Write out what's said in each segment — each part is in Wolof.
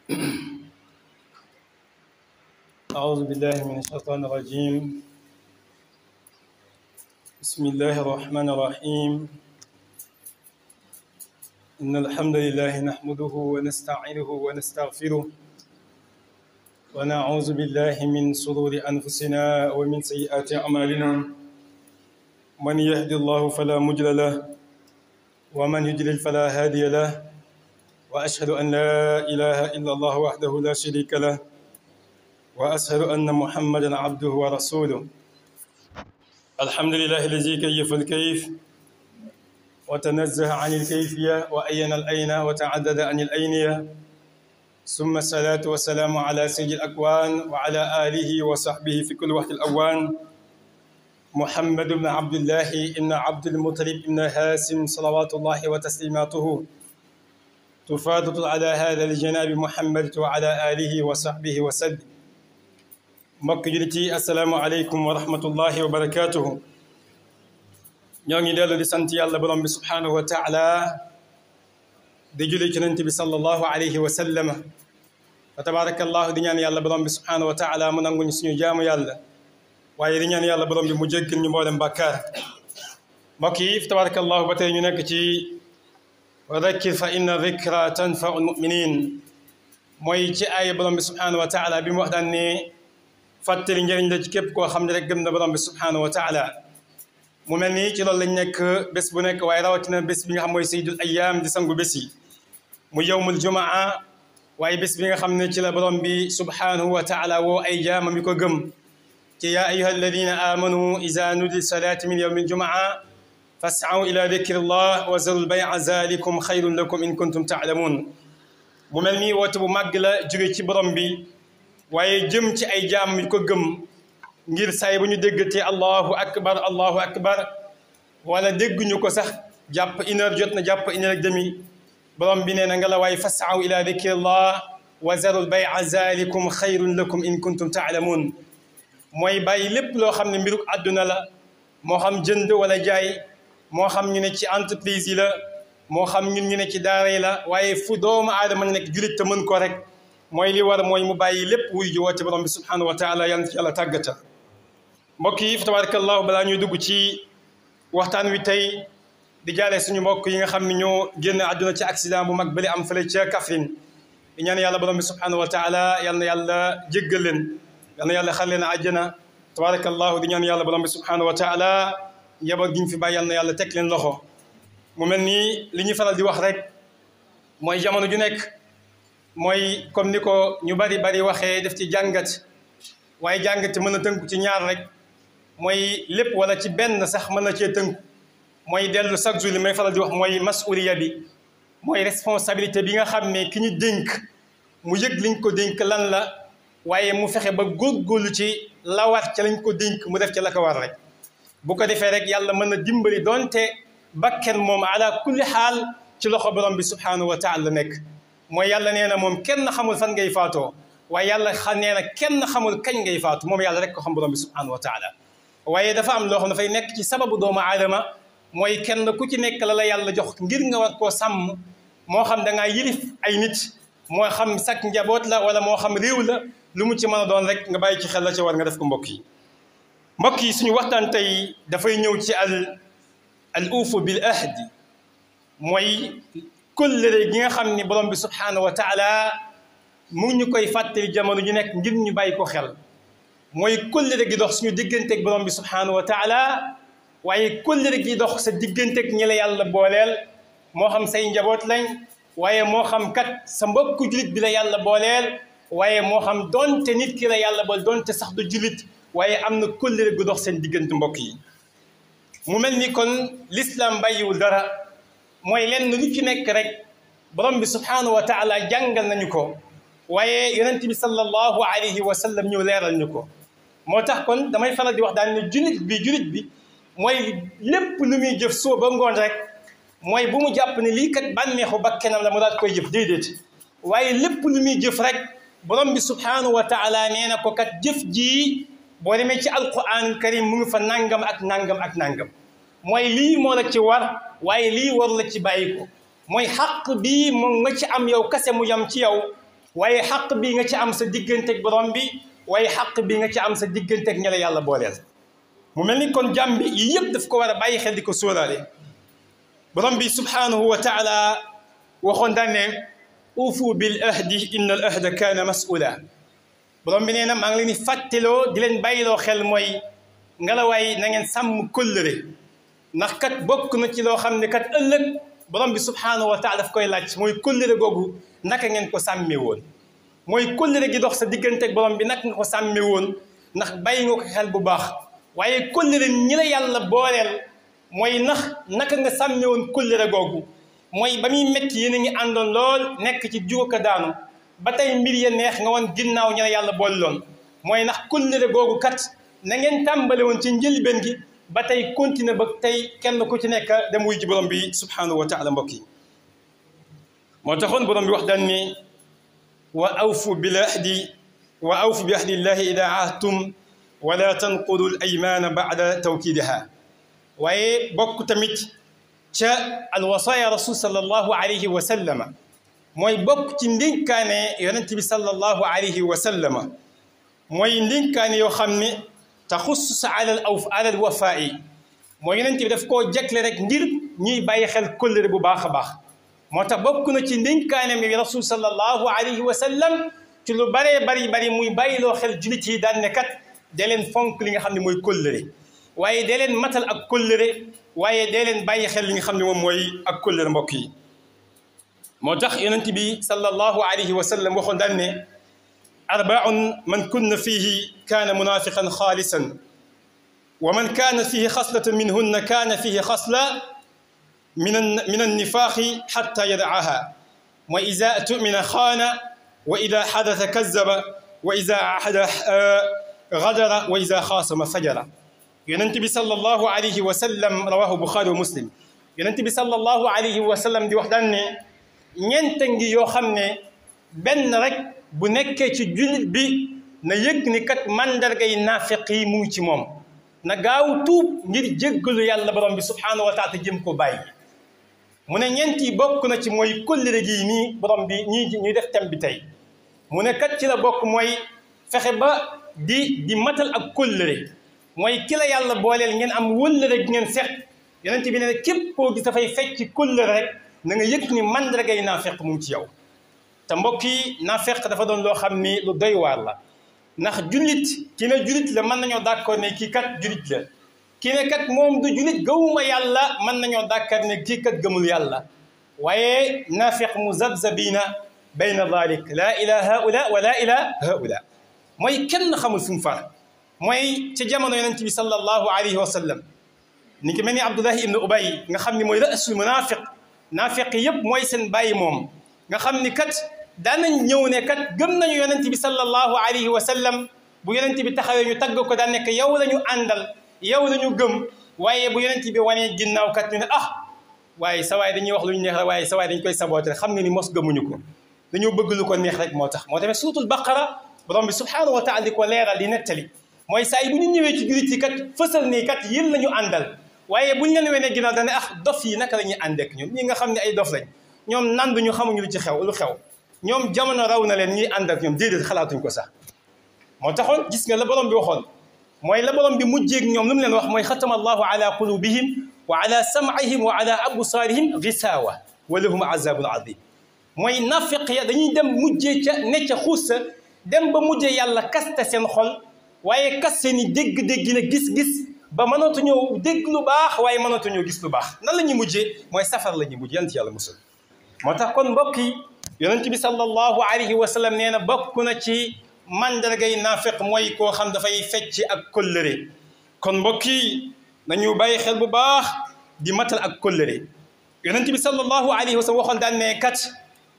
أعوذ بالله من الشيطان الرجيم. بسم الله الرحمن الرحيم. إن الحمد لله نحمده ونستعينه ونستغفره ونعوذ بالله من شرور أنفسنا ومن سيئات أعمالنا. من يهد الله فلا مضل له ومن يضلل فلا هادي له، وأشهد أن لا إله إلا الله وحده لا شريك له، وأشهد أن محمدا عبده ورسوله. الحمد لله الذي كيف الكيف وتنزه عن الكيفية وأين الأين وتعدد عن الأينية، ثم الصلاة والسلام على سيد الأكوان وعلى آله وصحبه في كل وقت الأوان، محمد بن عبد الله إن عبد المطلب إن هاسم صلوات الله وتسليماته تفاضل على هذا الجناب محمد وعلى آله وصحبه وسلم. mbokk jullit yi asalaamaaleykum wa rahmatullahi wa barakaatuhu. ñoo ngi dellu di sant yàlla borom bi subhaanahu wa taala di julli ci Yonent bi sallallahu alayhi wa sallam. fa tabaarakallahu di ñaan yàlla borom bi subhaanahu wa taala mu nanguñ suñu jaamu yàlla, waaye di ñaan yàlla borom bi mu jéggal ñu mboolem bàkkaar. mbokk yi fa tabaarakallahu ba tey ñu nekk ci wa dakkir fa inna dikra tanfau almuminin, mooy ci aaya borom bi subhaanahu wa taala bi mu wax daan ne fàttali njëriñ la ci képp koo xam ne rek gëm na borom bi subhaanahu wa taala. mu mel ni ci loolu lañ nekk bés bu nekk, waaye rawatina bés bi nga xam mooy sayyidul ayyaam di sangu bés yi mu yawmul jumaa, waaye bés bi nga xam ne ci la borom bi subhaanahu wa taala woo ay jaamam yi ko gëm ci yaa ayyuha alladina amanu iza nudi salaati min yawmil jumaa fas'aw ila dikrillah wa zarul bay'a zalikum xayrun lakum in kuntum ta'lamun. mu mel ni woote bu màgg la jóge ci borom bi, waaye jëm ci ay jaam yu ko gëm ngir saay bu ñu déggatee allahu akbar wala dégguñu ko sax jàpp une heure jot na jàpp une heure ak demi, borom bi nee na nga la waaye fas'aw ila dikrillah wa zarul bay'a zalikum xayrun lakum in kuntum ta'lamun. mooy bàyyi lépp loo xam ne mbiruk àdduna la, moo xam jënd wala jaay, moo xam ñu ne ci entreprise yi la, moo xam ñun ñu ne ci daara yi la, waaye fu doomu aadama nekk julit te mën ko rek mooy li war mooy mu bàyyi lépp wuy ji woote borom bi subhaanahu wa taala yàlla ci yàlla tàggata. mbokk yi fa tabarakallahu balaa ñuy dugg ci waxtaan wi tey di jaale suñu mbokk yi nga xam ne ñoo génn àdduna ci accident bu mag bali am fële ca Kaffrine. di ñaan yàlla borom bi subhaanahu wa taala yal na yàlla jéggal leen, yal na yàlla xar leen àjjana. tabarakallahu di ñaan yàlla borom bi subhaanahu wa taala njaboot gi ñu fi bàyyi yal na yàlla teg leen loxo. mu mel ni li ñuy faral di wax rek mooy jamono ju nekk mooy comme ni ko ñu bari waxee def ci jàngat, waaye jàngat mën a tënku ci ñaar rek, mooy lépp wala ci benn sax mën na cee tënku. mooy dellu chaque jour li may faral di wax mooy masuliya bi, mooy responsabilité bi nga xam ne ki ñu dénk mu yëg liñ ko dénk lan la, waaye mu fexe ba góorgóorlu ci la war ca lañ ko dénk mu def ci la ko war rek. bu ko defee rek yàlla mën na dimbali donte bakken moom ala kulli xaal ci loxo borom bi subhaanahu wa taala nekk. mooy yàlla nee na moom kenn xamul fan ngay faatoo, waaye yàlla nee na kenn xamul kañ ngay faatu, moom yàlla rek ko xam borom bi subhaanahu wa taala. waaye dafa am loo xam dafay nekk ci sababu doomu aadama, mooy kenn ku ci nekk la yàlla jox ngir nga war koo sàmm, moo xam da ngaa yilif ay nit, moo xam sak njaboot la wala moo xam réew la, lu mu ci mën a doon rek nga bàyyi ci xel la ci war nga def ko. mbokk yi suñu waxtaan tey dafay ñëw ci al uufu bil ahdi, mooy kóllëre gi nga xam ni borom bi subhaanahu wa taala mu ñu koy fàttali jamono ñu nekk ngir ñu bàyyi ko xel. mooy kóllëre gi dox suñu digganteeg borom bi subhaanahu wa taala, waaye kóllëre gi dox sa digganteeg ñi la yàlla booleel, moo xam say njaboot lañ, waaye moo xam kat sa mbokku julit bi la yàlla booleel, waaye moo xam donte nit ki la yàlla bool donte sax du julit, waaye am na kóllëre gu dox seen diggante. mbokk yi mu mel ni kon l'islam bàyyiwul dara, mooy lenn lu ci nekk rek borom bi subhaanahu wa taala jàngal nañu ko, waaye yonent bi sallallahu alayhi wa sallam ñëw leeral ñu ko. moo tax kon damay faral di wax daal ne julit bi mooy lépp lu muy jëf soo ba ngoon rek mooy bu mu jàpp ne lii kat bànneexu bakkenam la mu daal koy jëf, déedéet. waaye lépp lu muy jëf rek borom bi subhaanahu wa taala nee na ko kat jëf ji boo demee ci alquranul karim mu ngi fa nangam ak nangam ak nangam, mooy lii moo la ci war, waaye lii waru la ci bàyyi ko. mooy xaq bii moom nga ci am yow kase mu yam ci yow, waaye xaq bii nga ci am sa digganteeg borom bi waaye xaq bii nga ci am sa digganteeg ña la yàlla booleel mu mel ni kon jàmm bi yii yëpp daf ko war a bàyyi xel di ko sóoraale borom bi subhanahu wa taala waxoon daan ne ufu bil ahdi inna al ahda kaana mas'ula borom bi nee na maa ngi leen di fàttaloo di leen bàyyiloo xel mooy ngelawaay na ngeen sàmm kóllëre ndax kat bokk na ci loo xam ne kat ëllëg borom bi subhanahu wa taala daf koy laaj mooy kóllëre googu naka ngeen ko sàmmee woon mooy kóllëre gi dox sa digganteeg borom bi naka nga ko sàmmee woon ndax bàyyi nga ko xel bu baax waaye kóllëre ñi la yàlla booleel mooy ndax naka nga sàmmee woon kóllëre googu mooy ba muy métti yéen a ngi àndoon lool nekk ci jugo ka daanu ba tey mbir ya neex nga woon ginnaaw ñi la yàlla booleloon mooy ndax kóllëre googu kat na ngeen tàmbale woon ci njëlbeen gi ba tey continué ba tey kenn ku ci nekk dem wuy ji borom bi subhanahu wa taala mbokk yi moo taxoon borom bi wax daan ni wa awfu bil ahdi wa awfu bi ahdi llahi ida ahadtum wala tanqudu al aymana ba'da tawkidiha waaye bokk tamit ca al wasaya rasul sallallahu alayhi wa sallama mooy bokk ci ndénkaane yonent bi sallallahu alayhi wa sallama mooy ndénkaane yoo xam ne taxussus ala al wafaa'i mooy yonent bi daf koo jagle rek ngir ñuy bàyyi xel kóllëre bu baax a baax moo tax bokk na ci ndénkaane mi rasul sallallahu alayhi wa sallam ci lu baree bari muy bàyyiloo xel jullit yi daan ne kat dee leen fonk li nga xam ne mooy kóllëre waaye dee leen matal ak kóllëre waaye dee leen bàyyi xel li nga xam ne moom mooy ak kóllëre mbokk yi moo tax yonent bi sallallahu alayhi wa sallam waxoon daan ne arbaun man kunna fihi kaana munafiqan xaalisan wa man kaana fihi xaslatan minhunna kaana fihi xasla min annifaaxi xatta yadaaha wa ida tumina xaana wa ida xadata kazaba wa ida ahada gadara wa ida xaasama fajara yonent bi sallallahu alayhi wa sallam rawahu buxaari wa muslim yonent bi sallallahu alayhi wa sallam di wax daan ne ñeent ngi yoo xam ne benn rek bu nekkee ci jullit bi na yëg ni kat mandargay naafiq yi mu ngi ci moom na gaaw tuub ngir jéggalu yàlla borom bi subhaanahu wa taala jëm ko bàyyi mu ne ñeent yi bokk na ci mooy kóllëre gi nii borom bi ñuy def thème bi tey mu ne kat ci la bokk mooy fexe ba di matal ak kóllëre mooy ki la yàlla booleel ngeen am wëllëre gi ngeen seq yonent bi ne képp koo gis dafay fecc ci kóllëre rek na nga yëg ni mandargay naafeq mu ngi ci yow te mbokk yi naafeq dafa doon loo xam ni lu doy waar la ndax jullit ki ne jullit la mën nañoo d'accord ne kii kat jullit la ki ne kat moom du jullit gëwuma yàlla mën nañoo d'accord ne kii kat gëmul yàlla waaye naafeq muzabzabina bayna dalik laa ila haula wa laa ila haula mooy kenn xamul fu mu far mooy ci jamono yonent bi sallallahu alayhi wa sallam ni ki mel ni Abdullahi ibn Ubay nga xam ni mooy ra'sul munaafiq naafiq yëpp mooy seen bàyyi moom nga xam ni kat daanañ ñëw ne kat gëm nañu yonent bi sallallahu alayhi wa sallam bu yonent bi taxawee ñu tagg ko daan nekk yow la ñu àndal yow la ñu gëm waaye bu yonent bi wanee ginnaaw kat ñu ne waaye sa waay dañuy wax lu ñu neex rek waaye sa waay dañ koy saboote xam nga ni mos gëmuñu ko dañoo bëgg lu ko neex rek moo tax moo tamit suuratul baqara borom bi subhaanahu wa taala di ko leeral di nettali mooy saa yi bu ñu ñëwee ci jullit yi kat fësal nii kat yéen la ñu àndal waaye buñ leen wenee ginnaaw dane dof yi naka la ñuy àndeek ñun ñi nga xam ne ay dof lañ ñoom nanduñu xamuñu lu ci xew lu xew ñoom jamono raw na leen ñuy ànd ak ñoom déedéet xalaatuñ ko sax moo taxoon gis nga la borom bi waxoon mooy la borom bi mujjeeg ñoom lu mu leen wax mooy xatama allahu ala qulubihim wa ala sam'ihim wa ala absaarihim gisaawa wa lahum azabun azim mooy nafiq ya dañuy dem mujjee ca ne ca xuus sa dem ba mujjee yàlla kaste seen xol waaye kas seen i dégg-dégg la gis-gis ba mënatuñoo dégg lu baax waaye mënatuñoo gis lu baax nan la ñuy mujjee mooy safar la ñuy mujj yonent yàlla musul moo tax kon mbokk yi yonent bi sallallahu alayhi wa sallam nee na bokk na ci mandargay naafiq mooy koo xam dafay fecc ak kóllëre kon mbokk yi nañu bàyyi xel bu baax di matal ak kóllëre yonent bi sallallahu alayhi wa sallam waxoon daan ne kat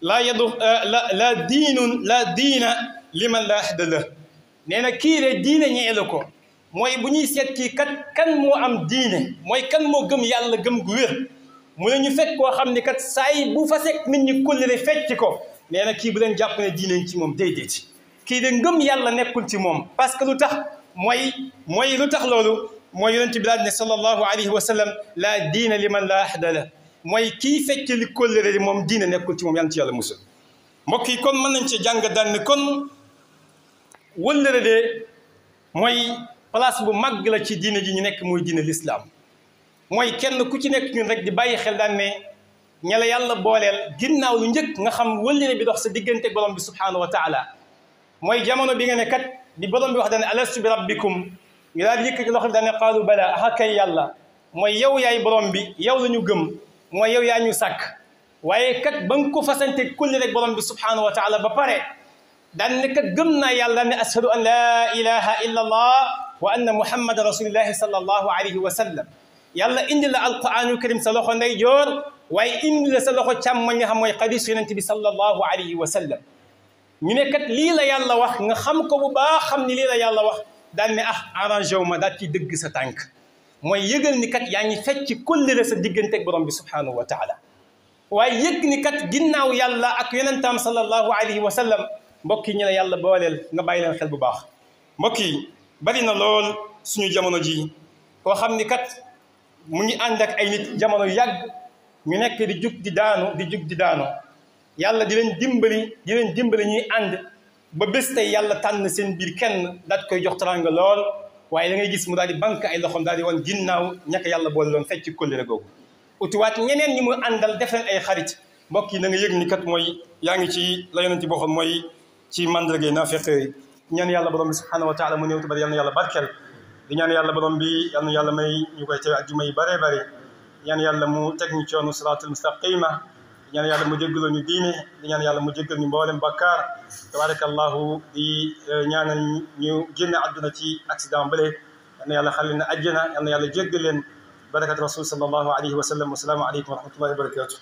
la diina liman la ahda la nee na kii de diine ñeelu ko mooy bu ñuy seet kii kat kan moo am diine mooy kan moo gëm yàlla gëm gu wér mu ne ñu fekk koo xam ne kat saay bu fa sekk nit ñi kóllëre fecc ko nee na kii bu leen jàpp ne diine ci moom déedéet kii de ngëm yàlla nekkul ci moom parce que lu tax mooy lu tax loolu mooy yonent bi daal ne sallallahu alayhi wa sallam la diina liman la ahda la mooy kii fecc li kóllëre li moom diine nekkul ci moom yàlla ci yàlla musul mbokk yi kon mën nañ ci jàng daal ne kon wëllëre de mooy place bu màgg la ci diine ji ñu nekk muy diine l'islam mooy kenn ku ci nekk ñun rek di bàyyi xel daan ne ña la yàlla booleel ginnaaw lu njëkk nga xam wëllëre bi dox sa diggante borom bi subhanahu wa taala mooy jamono bi nga ne kat di borom bi wax daan ne alastu bi rabbikum ñu daal yëkkati loxo bi daan ne qaalu bala aha kay yàlla mooy yow yaay borom bi yow la ñu gëm mooy yow yaa ñu sàkk waaye kat ba nga ko fasante kulli rek borom bi subhanahu wa taala ba pare daan ne kat gëm naa yàlla daan ne ashhadu an la ilaha illa allah wa anna muhammadan rasulillahi sallallahu alayhi wa sallam yàlla indi la alquranul karim sa loxo ndeyjoor waaye indi la sa loxo càmmoñ nga xam mooy xadis yonente bi sallallahu alayhi wa sallam ñu ne kat lii la yàlla wax nga xam ko bu baax xam ni lii la yàlla wax daan ne arrangé wu ma daal ci dëgg sa tànk mooy yëgal ni kat yaa ngi fecc kóllëre sa diggante ak borom bi subhanahu wa taala waaye yëg ni kat ginnaaw yàlla ak yonentam sallallahu alayhi wa sallam mbokk yi ñu la yàlla booleel nga bàyyi leen xel bu baax mbokk yi bari na lool suñu jamono ji koo xam ni kat mu ngi ànd ak ay nit jamono yàgg ñu nekk di jug di daanu di jug di daanu yàlla di leen dimbali ñuy ànd ba bés tey yàlla tànn seen biir kenn daal koy jox teraanga lool waaye da ngay gis mu daal di banque ay loxoom daal di woon ginnaaw ñàkk yàlla boole loon fecc kóllëre googu utiwaat ñeneen ñi mu àndal def leen ay xarit mbokk yi na nga yëg ni kat mooy yaa ngi ci la yonent boo xam mooy ci mandargay naafeq yi ñaan yàlla borom bi subhanahu wa taala mu néew bari yal na yàlla barkeel di ñaan yàlla borom bi yal na yàlla may ñu koy teew ajjuma yi bare bare ñaan yàlla mu teg ñu coonu siraatul mustaqima di ñaan yàlla mu jéggaloo ñu diine di ñaan yàlla mu jéggal ñu mboolem bakkaar tabarakallahu di ñaanal ñu génne àdduna ci accident bële yal na yàlla xale na àjjana yal na yàlla jéggal leen barakat rasul sallallahu alayhi wa sallam wa salaamu aleykum wa rahmatullahi wa barakatuh